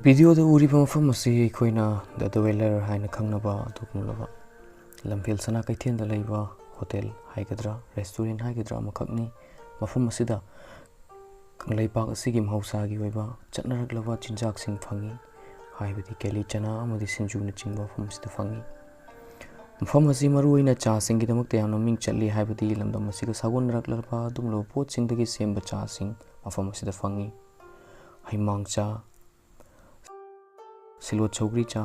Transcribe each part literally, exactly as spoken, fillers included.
ꯚꯤꯗꯤꯑꯣꯗ ꯎꯔꯤꯕ ꯃꯐꯝ ꯑꯁꯤ ꯑꯩꯈꯣꯏꯅ The Dweller ꯍꯥꯏꯅ ꯈꯪꯅꯕ ꯑꯗꯨꯒꯨꯝꯂꯕ ꯂꯝꯐꯦꯜ ꯁꯅꯥ ꯀꯩꯊꯦꯜꯗ ꯂꯩꯕ ꯍꯣꯇꯦꯜ ꯍꯥꯏꯒꯗ꯭ꯔꯥ, ꯔꯦꯁꯇꯨꯔꯦꯟ ꯍꯥꯏꯒꯗ꯭ꯔꯥ ꯑꯃꯈꯛꯅꯤ꯫ ꯃꯐꯝ ꯑꯁꯤꯗ ꯀꯪꯂꯩꯄꯥꯛ ꯑꯁꯤꯒꯤ ꯃꯍꯧꯁꯥꯒꯤ ꯑꯣꯏꯕ ꯆꯠꯅꯔꯛꯂꯕ ꯆꯤꯟꯖꯥꯛꯁꯤꯡ ꯐꯪꯉꯤ, ꯍꯥꯏꯕꯗꯤ ꯀꯦꯂꯤ ꯆꯅꯥ ꯑꯃꯗꯤ ꯁꯤꯡꯖꯨꯅꯆꯤꯡꯕ ꯃꯐꯝ ꯑꯁꯤꯗ ꯐꯪꯉꯤ꯫ ꯃꯐꯝ ꯑꯁꯤ ꯃꯔꯨꯑꯣꯏꯅ ꯆꯥꯁꯤꯡꯒꯤꯗꯃꯛꯇ ꯌꯥꯝꯅ ꯃꯃꯤꯡ ꯆꯠꯂꯤ, ꯍꯥꯏꯕꯗꯤ ꯂꯝꯗꯝ ꯑꯁꯤꯒ ꯁꯥꯒꯣꯟꯅꯔꯛꯂꯕ ꯑꯗꯨꯒꯨꯝꯂꯕ ꯄꯣꯠꯁꯤꯡꯗꯒꯤ ꯁꯦꯝꯕ ꯆꯥꯁꯤꯡ ꯃꯐꯝ ꯑꯁꯤꯗ ꯐꯪꯉꯤ꯫ ꯍꯩꯃꯥꯡ ꯆꯥ, ꯁꯤꯂꯣꯠ ꯁꯧꯒ꯭ꯔꯤ ꯆꯥ,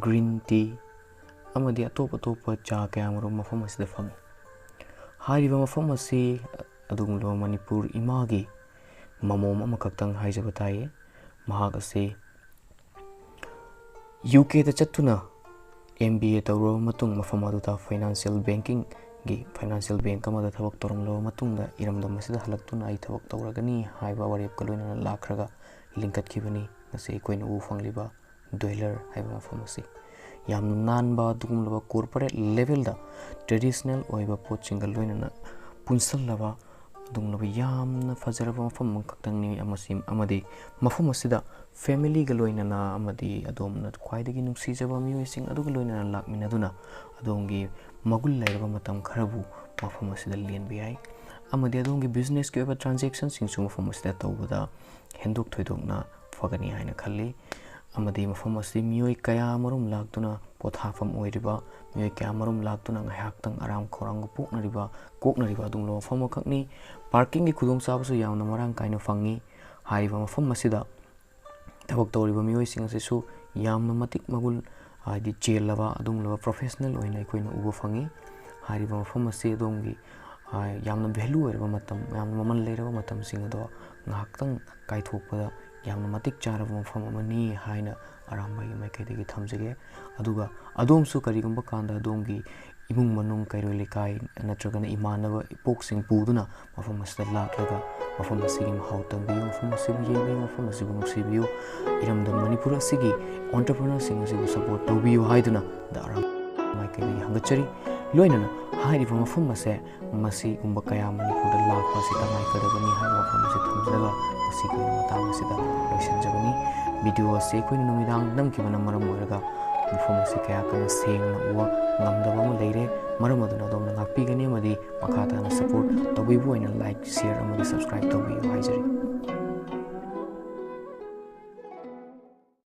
ꯒ꯭ꯔꯤꯟ ꯇꯤ ꯑꯃꯗꯤ ꯑꯇꯣꯞ ꯑꯇꯣꯞꯄ ꯆꯥ ꯀꯌꯥ ꯃꯔꯨꯝ ꯃꯐꯝ ꯑꯁꯤꯗ ꯐꯪꯉꯤ꯫ ꯍꯥꯏꯔꯤꯕ ꯃꯐꯝ ꯑꯁꯤ ꯑꯗꯨꯒꯨꯝꯂꯕ ꯃꯅꯤꯄꯨꯔ ꯏꯃꯥꯒꯤ ꯃꯃꯣꯝ ꯑꯃꯈꯛꯇꯪ ꯍꯥꯏꯖꯕ ꯇꯥꯏꯌꯦ꯫ ꯃꯍꯥꯛ ꯑꯁꯤ ꯌꯨ ꯀꯦꯗ ꯆꯠꯇꯨꯅ ꯑꯦꯝ ꯕꯤ ꯑꯦ ꯇꯧꯔꯕ ꯃꯇꯨꯡ ꯃꯐꯝ ꯑꯗꯨꯗ ꯐꯥꯏꯅꯥꯟꯁꯤꯌꯦꯜ ꯕꯦꯡꯀꯤꯡꯒꯤ ꯐꯥꯏꯅꯥꯟꯁꯤꯌꯦꯜ ꯕꯦꯡꯛ ꯑꯃꯗ ꯊꯕꯛ ꯇꯧꯔꯝꯂꯕ ꯃꯇꯨꯡꯗ ꯏꯔꯝꯗꯝ ꯑꯁꯤꯗ ꯍꯜꯂꯛꯇꯨꯅ ꯑꯩ ꯊꯕꯛ ꯇꯧꯔꯒꯅꯤ ꯍꯥꯏꯕ ꯋꯥꯔꯦꯞꯀ ꯂꯣꯏꯅꯅ ꯂꯥꯛꯈ꯭ꯔꯒ ꯂꯤꯡꯈꯠꯈꯤꯕꯅꯤ꯫ ꯉꯁꯤ ꯑꯩꯈꯣꯏꯅ ꯎꯕ ꯐꯪꯂꯤꯕ ꯗ꯭ꯋꯦꯂꯔ ꯍꯥꯏꯕ ꯃꯐꯝ ꯑꯁꯤ ꯌꯥꯝꯅ ꯅꯥꯟꯕ, ꯑꯗꯨꯒꯨꯝꯂꯕ ꯀꯣꯔꯄꯣꯔꯦꯠ ꯂꯦꯚꯦꯜꯗ ꯇ꯭ꯔꯦꯗꯤꯁꯅꯦꯜ ꯑꯣꯏꯕ ꯄꯣꯠꯁꯤꯡꯒ ꯂꯣꯏꯅꯅ ꯄꯨꯟꯁꯤꯜꯂꯕ ꯑꯗꯨꯒꯨꯝꯂꯕ ꯌꯥꯝꯅ ꯐꯖꯔꯕ ꯃꯐꯝ ꯑꯃꯈꯛꯇꯪꯅꯤ꯫ ꯑꯃꯁꯤ, ꯑꯃꯗꯤ ꯃꯐꯝ ꯑꯁꯤꯗ ꯐꯦꯃꯤꯂꯤꯒ ꯂꯣꯏꯅꯅ ꯑꯃꯗꯤ ꯑꯗꯣꯝꯅ ꯈ꯭ꯋꯥꯏꯗꯒꯤ ꯅꯨꯡꯁꯤꯖꯕ ꯃꯤꯑꯣꯏꯁꯤꯡ ꯑꯗꯨꯒ ꯂꯣꯏꯅꯅ ꯂꯥꯛꯃꯤꯟꯅꯗꯨꯅ ꯑꯗꯣꯝꯒꯤ ꯃꯒꯨꯟ ꯂꯩꯔꯕ ꯃꯇꯝ ꯈꯔꯕꯨ ꯃꯐꯝ ꯑꯁꯤꯗ ꯂꯦꯟꯕ ꯌꯥꯏ꯫ ꯑꯃꯗꯤ ꯑꯗꯣꯝꯒꯤ ꯕꯤꯖꯤꯅꯦꯁꯀꯤ ꯑꯣꯏꯕ ꯇ꯭ꯔꯥꯟꯖꯦꯛꯁꯟꯁꯤꯡꯁꯨ ꯃꯐꯝ ꯑꯁꯤꯗ ꯇꯧꯕꯗ ꯍꯦꯟꯗꯣꯛ ꯊꯣꯏꯗꯣꯛꯅ ꯐꯒꯅꯤ ꯍꯥꯏꯅ ꯈꯜꯂꯤ꯫ ꯑꯃꯗꯤ ꯃꯐꯝ ꯑꯁꯤ ꯃꯤꯑꯣꯏ ꯀꯌꯥ ꯃꯔꯨꯝ ꯂꯥꯛꯇꯨꯅ ꯄꯣꯊꯥꯐꯝ ꯑꯣꯏꯔꯤꯕ, ꯃꯤꯑꯣꯏ ꯀꯌꯥ ꯃꯔꯨꯝ ꯂꯥꯛꯇꯨꯅ ꯉꯥꯏꯍꯥꯛꯇꯪ ꯑꯔꯥꯝ ꯈꯧꯔꯥꯡꯕ ꯄꯣꯛꯅꯔꯤꯕ, ꯀꯣꯛꯅꯔꯤꯕ ꯑꯗꯨꯒꯨꯝꯂꯕ ꯃꯐꯝ ꯑꯃꯈꯛꯅꯤ꯫ ꯄꯥꯔꯀꯤꯡꯒꯤ ꯈꯨꯗꯣꯡꯆꯥꯕꯁꯨ ꯌꯥꯝꯅ ꯃꯔꯥꯡ ꯀꯥꯏꯅ ꯐꯪꯉꯤ꯫ ꯍꯥꯏꯔꯤꯕ ꯃꯐꯝ ꯑꯁꯤꯗ ꯊꯕꯛ ꯇꯧꯔꯤꯕ ꯃꯤꯑꯣꯏꯁꯤꯡ ꯑꯁꯤꯁꯨ ꯌꯥꯝꯅ ꯃꯇꯤꯛ ꯃꯒꯨꯟ, ꯍꯥꯏꯗꯤ ꯆꯦꯜꯂꯕ ꯑꯗꯨꯒꯨꯝꯂꯕ ꯄ꯭ꯔꯣꯐꯦꯁꯅꯦꯜ ꯑꯣꯏꯅ ꯑꯩꯈꯣꯏꯅ ꯎꯕ ꯐꯪꯉꯤ꯫ ꯍꯥꯏꯔꯤꯕ ꯃꯐꯝ ꯑꯁꯤ ꯑꯗꯣꯝꯒꯤ, ꯑ, ꯌꯥꯝꯅ ꯚꯦꯂꯨ ꯑꯣꯏꯔꯕ ꯃꯇꯝ, ꯌꯥꯝꯅ ꯃꯃꯜ ꯂꯩꯔꯕ ꯃꯇꯝꯁꯤꯡ ꯑꯗꯣ ꯉꯥꯏꯍꯥꯛꯇꯪ ꯀꯥꯏꯊꯣꯛꯄꯗ ꯌꯥꯝꯅ ꯃꯇꯤꯛ ꯆꯥꯔꯕ ꯃꯐꯝ ꯑꯃꯅꯤ ꯍꯥꯏꯅ ꯑꯔꯥꯝꯕꯥꯏꯒꯤ ꯃꯥꯏꯀꯩꯗꯒꯤ ꯊꯝꯖꯒꯦ꯫ ꯑꯗꯨꯒ ꯑꯗꯣꯝꯁꯨ ꯀꯔꯤꯒꯨꯝꯕ ꯀꯥꯟꯗ ꯑꯗꯣꯝꯒꯤ ꯏꯃꯨꯡ ꯃꯅꯨꯡ, ꯀꯩꯔꯣꯏ ꯂꯩꯀꯥꯏ ꯅꯠꯇ꯭ꯔꯒꯅ ꯏꯃꯥꯟꯅꯕ ꯏꯄꯣꯛꯁꯤꯡ ꯄꯨꯗꯨꯅ ꯃꯐꯝ ꯑꯁꯤꯗ ꯂꯥꯛꯂꯒ ꯃꯐꯝ ꯑꯁꯤꯒꯤ ꯃꯍꯥꯎ ꯇꯪꯕꯤꯌꯨ, ꯃꯐꯝ ꯑꯁꯤꯕꯨ ꯌꯦꯡꯕꯤꯌꯨ, ꯃꯐꯝ ꯑꯁꯤꯕꯨ ꯅꯨꯡꯁꯤꯕꯤꯌꯨ꯫ ꯏꯔꯝꯗꯝ ꯃꯅꯤꯄꯨꯔ ꯑꯁꯤꯒꯤ entrepreneurꯁꯤꯡ ꯑꯁꯤꯕꯨ support ꯇꯧꯕꯤꯌꯨ ꯍꯥꯏꯗꯨꯅ ꯗ ꯑꯔꯥꯝ ꯃꯥꯏꯀꯩꯗꯒꯤ ꯍꯪꯒꯠꯆꯔꯤ꯫ ꯂꯣꯏꯅꯅ ꯍꯥꯏꯔꯤꯕ ꯃꯐꯝ ꯑꯁꯦ ꯃꯁꯤꯒꯨꯝꯕ ꯀꯌꯥ ꯃꯅꯤꯄꯨꯔꯗ ꯂꯥꯛꯄ ꯑꯁꯤ ꯇꯉꯥꯏꯐꯗꯕꯅꯤ ꯍꯥꯏꯕ ꯋꯥꯐꯝ ꯑꯁꯤ ꯊꯝꯖꯔꯒ ꯃꯁꯤꯒꯤ ꯑꯣꯏꯕ ꯃꯇꯥꯡ ꯑꯁꯤꯗ ꯂꯣꯏꯁꯤꯟꯖꯕꯅꯤ꯫ ꯚꯤꯗꯤꯑꯣ ꯑꯁꯤ ꯑꯩꯈꯣꯏꯅ ꯅꯨꯃꯤꯗꯥꯡ ꯅꯝꯈꯤꯕꯅ ꯃꯔꯝ ꯑꯣꯏꯔꯒ ꯃꯐꯝ ꯑꯁꯤ ꯀꯌꯥ ꯀꯟꯅ ꯁꯦꯡꯅ ꯎꯕ ꯉꯝꯗꯕ ꯑꯃ ꯂꯩꯔꯦ꯫ ꯃꯔꯝ ꯑꯗꯨꯅ ꯑꯗꯣꯝꯅ ꯉꯥꯛꯄꯤꯒꯅꯤ ꯑꯃꯗꯤ ꯃꯈꯥ ꯇꯥꯅ ꯁꯄꯣꯔꯠ ꯇꯧꯕꯤꯕ ꯑꯣꯏꯅ ꯂꯥꯏꯛ, ꯁꯤꯌꯔ ꯑꯃꯗꯤ ꯁꯕꯁꯀ꯭ꯔꯥꯏꯕ ꯇꯧꯕꯤꯌꯨ ꯍꯥꯏꯖꯔꯤ꯫